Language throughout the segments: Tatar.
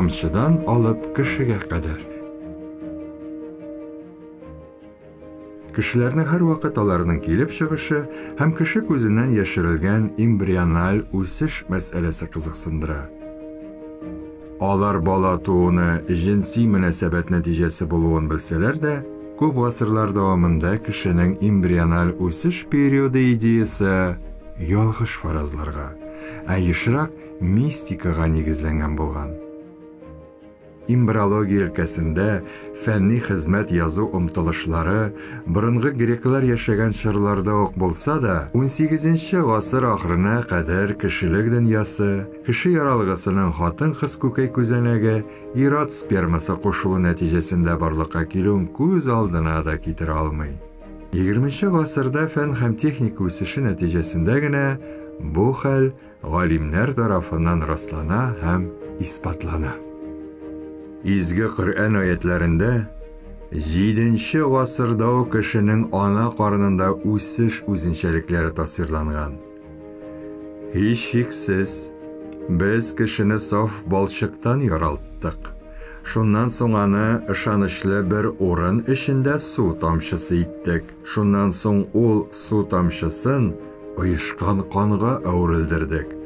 Тамчыдан алып кешегә кадәр. Кешеләрне һәрвакыт аларның килеп чыгышы һәм кеше күзеннән яшерелгән эмбриональ үсеш мәсьәләсе кызыксындыра. Алар бала тууны җенси мөнәсәбәт нәтиҗәсе булуын белсәләр дә, күп гасырлар дәвамында кешенең эмбриональ үсеш периоды идеясе ялгыш фаразларга, ә ешрак мистикага нигезләнгән булган. Эмбриология өлкәсендә фәнни хезмәт язу омтылышлары борынгы греклар яшәгән чорларда ук булса да, 18 гасыр ахырына кадәр кешелек дөньясы, кеше яралгысының хатын-кыз күкәй күзәнәге, ир-ат спермасы кушылу нәтиҗәсендә барлыкка килүен күз алдына да китерә алмый. 20 гасырда фән һәм техника үсеше нәтиҗәсендә генә бу хәл галимнәр тарафыннан раслана һәм исбатлана. Изге Коръән аятларында 7 гасырда ук кешенең ана карынында үсеш үзенчәлекләре тасвирланган. Һичшиксез, без кешене саф балчыктан яралттык. Шуннан соң аны ышанычлы бер урын эчендә су тамчысы иттек. Шуннан соң ул су тамчысын оешкан канга әверелдердек.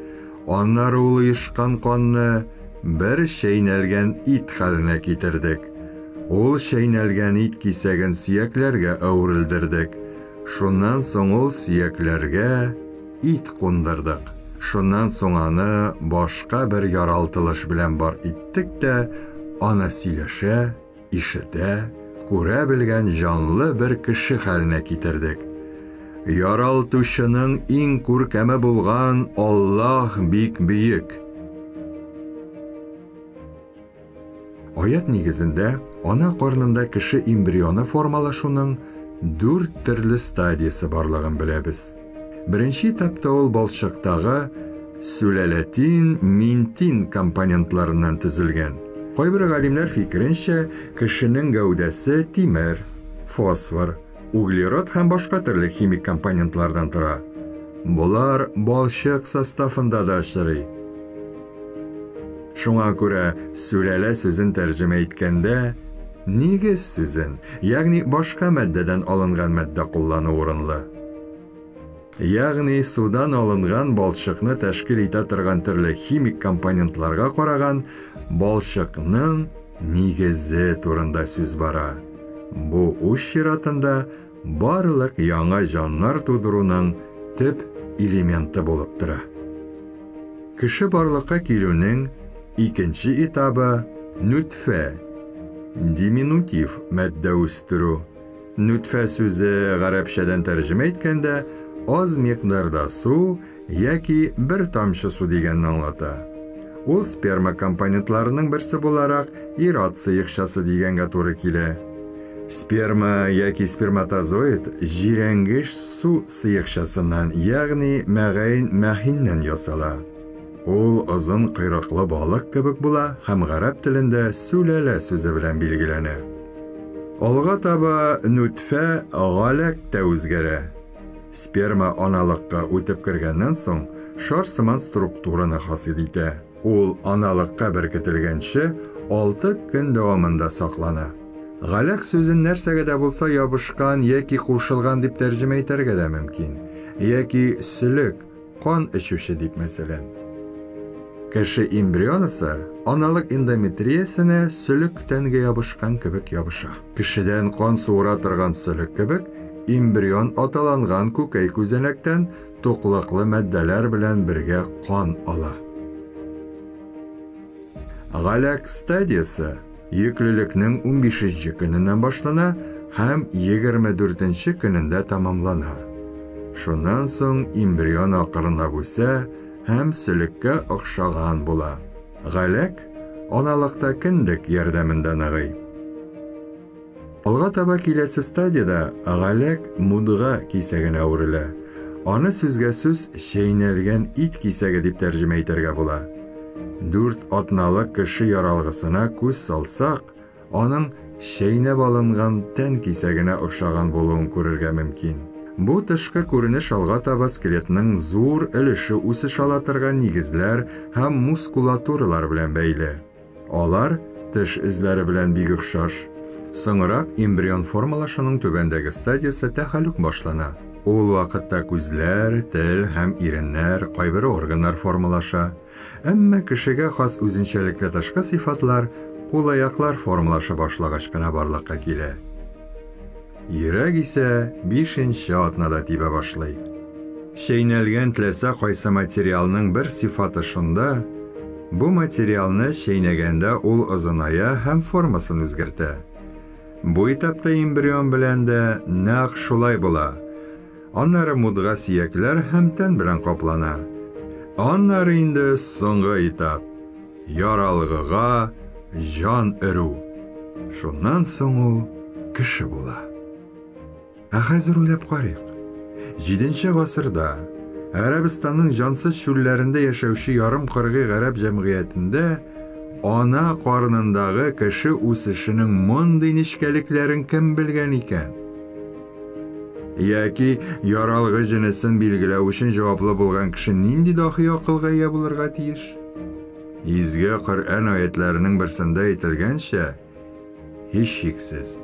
Аннары ул оешкан канны бер чәйнәлгән ит хәленә китердек. Ул чәйнәлгән ит кисәген сөякләргә әверелдердек. Шуннан соң ул сөякләргә ит кундырдык. Шуннан соң аны башка бер яралтылыш белән бар иттек тә, аны сөйләшә, ишетә, күрә белгән җанлы бер кеше хәленә китердек. Яралтучының иң күркәме булган Аллаһ бик бөек. Аят нигезендә ана карнында кеше эмбрионы формалашуның 4 төрле стадиясе барлыгын беләбез. Беренче этапта ул балчыктагы сүләләтин, минтин компонентларыннан төзелгән. Кайбер галимнәр фикеренчә, кешенең гәүдәсе тимер, фосфор, углерод һәм башка төрле химик компонентлардан тора. Болар балчык составында да очрый. Шуңа күрә сүләлә сүзен тәрҗемә иткәндә нигез сүзен, ягъни башка матдәдән алынган матдә куллану урынлы. Ягъни судан алынган балчыкны тәшкил итә торган төрле химик компонентларга караган балчыкның нигезе турында сүз бара. Бу үз чиратында барлык яңа җаннар тудыруның төп элементы булып тора. Кеше барлыкка килүнең икенче этабы нутфә, диминутив матдә үстерү. Нутфә сүзе гарәпчәдән тәрҗемә иткәндә аз микъдарда су яки бер тамчы су дигәнне аңлата. Ул сперма компонентларының берсе буларак ир-ат сыекчасы дигәнгә туры килә. Сперма яки сперматозоид җирәнгеч су сыекчасыннан, ягъни мәгәйн мәхиннән ясала. Ул озын койрыклы балык кебек була һәм гарәп телендә сүләлә сүзе белән билгеләнә. Алга таба нутфә галәк тә үзгәрә. Сперма аналыкка үтеп кергәннән соң шар сыман структураны хасил итә. Ул аналыкка беркетелгәнче 6 көн дәвамында саклана. Галәк сүзен нәрсәгә дә булса ябышкан яки кушылган дип тәрҗемә итәргә дә мөмкин. Яки сөлек, кан эчүче дип мәсәлән. Кеше эмбрионысы аналык эндометриясенә сөлек тәнгә ябышкан кебек ябыша. Кешедән кан суыра торган сөлек кебек эмбрион аталанган күкәй күзәнәктән туклыклы матдәләр белән бергә кан ала. Галәк стадиясе йөклелекнең 15 көненнән башлана һәм 24 көнендә тәмамлана. Шуннан соң эмбрион акрынлап үсә һәм сөлеккә охшаган була. Галәк аналыкта кендек ярдәмендә ныгый. Алга таба киләсе стадияда галәк мудга кисәгенә әверелә. Аны сүзгә сүз чәйнәлгән ит кисәге дип тәрҗемә итәргә була. 4 атналык кеше яралгысына күз салсак, аның чәйнәп алынган тән кисәгенә охшаган булуын күрергә мөмкин. Бу тышкы күренеш алга таба скелетның зур өлеше үсеш ала торган нигезләр һәм мускулатуралар белән бәйле. Алар теш эзләре белән бик охшаш. Соңрак эмбрион формалашуның түбәндәге стадиясе тәхәллүк башлана. Ул вакытта күзләр, тел һәм иреннәр, кайбер органнар формалаша. Әмма кешегә хас үзенчәлекле тышкы сыйфатлар кул-аяклар формалаша башлагач кына барлыкка килә. Йөрәк исә бишенче атнада тибә башлый. Чәйнәлгән теләсә кайсы материалның бер сыйфаты шунда, бу материалны чәйнәгәндә ул озыная һәм формасын үзгәртә. Бу этапта эмбрион белән дә нәкъ шулай була. Аннары мудга сөякләр һәм тән белән каплана. Аннары инде соңгы этап яралгыга җан өрү. Шуннан соң ул кеше була. Ә хәзер уйлап карыйк. 7 гасырда Гарәбстанның җансыз чүлләрендә яшәүче ярым кыргый гарәп җәмгыятендә ана карынындагы кеше үсешенең мондый нечкәлекләрен кем белгән икән? Яки яралгы җенесен билгеләү өчен җаваплы булган кеше нинди дахи акылга ия булырга тиеш? Изге Коръән аятларының берсендә әйтелгәнчә, һичшиксез,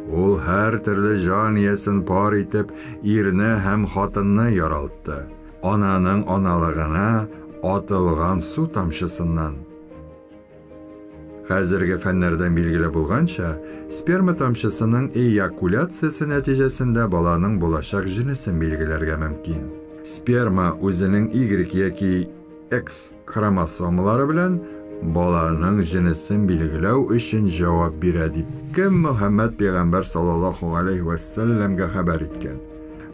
ул һәр төрле җан иясен пар итеп, ирне һәм хатынны яралтты. Ананың аналыгына атылган су тамчысыннан. Хәзерге фәннәрдән билгеле булганча, сперма тамчысының эякуляциясе нәтиҗәсендә баланың булачак җенесен билгеләргә мөмкин. Сперма үзенең Y яки X хромосомалары белән баланың җенесен билгеләү өчен җавап бирә дип кем Мөхәммәд пәйгамбәр саллаллаһу алейһи вә сәлләмгә хәбәр иткән.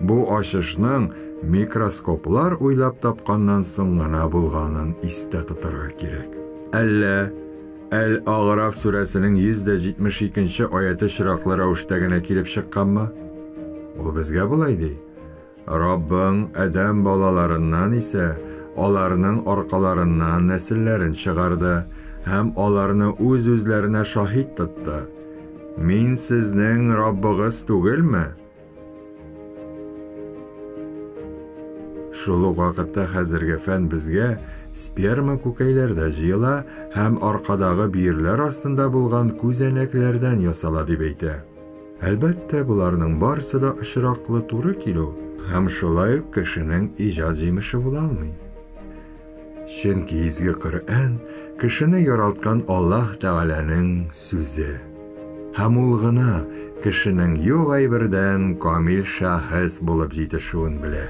Бу ачышның микроскоплар уйлап тапканнан соң гына булганын истә тотарга кирәк. Әллә Әл-Аграф сүрәсенең 172 аяты очраклы рәвештә генә килеп чыкканмы? Ул безгә болай ди: Раббың адәм балаларыннан исә аларның аркаларыннан нәселләрен чыгарды һәм аларны үз-үзләренә шаһит тотты. Мин сезнең Раббыгыз түгелме? Шул ук вакытта хәзерге фән безгә сперма күкәйләрдә җыела һәм аркадагы бөерләр астында булган күзәнәкләрдән ясала дип әйтә. Әлбәттә, боларның барысы да очраклы туры килү һәм шулай ук кешенең иҗат җимеше була алмый. Чөнки изге Коръән кешене яралткан Аллаһ Тәгаләнең сүзе. Һәм ул гына кешенең юк әйбердән камил шәхес булып җитешүен белә.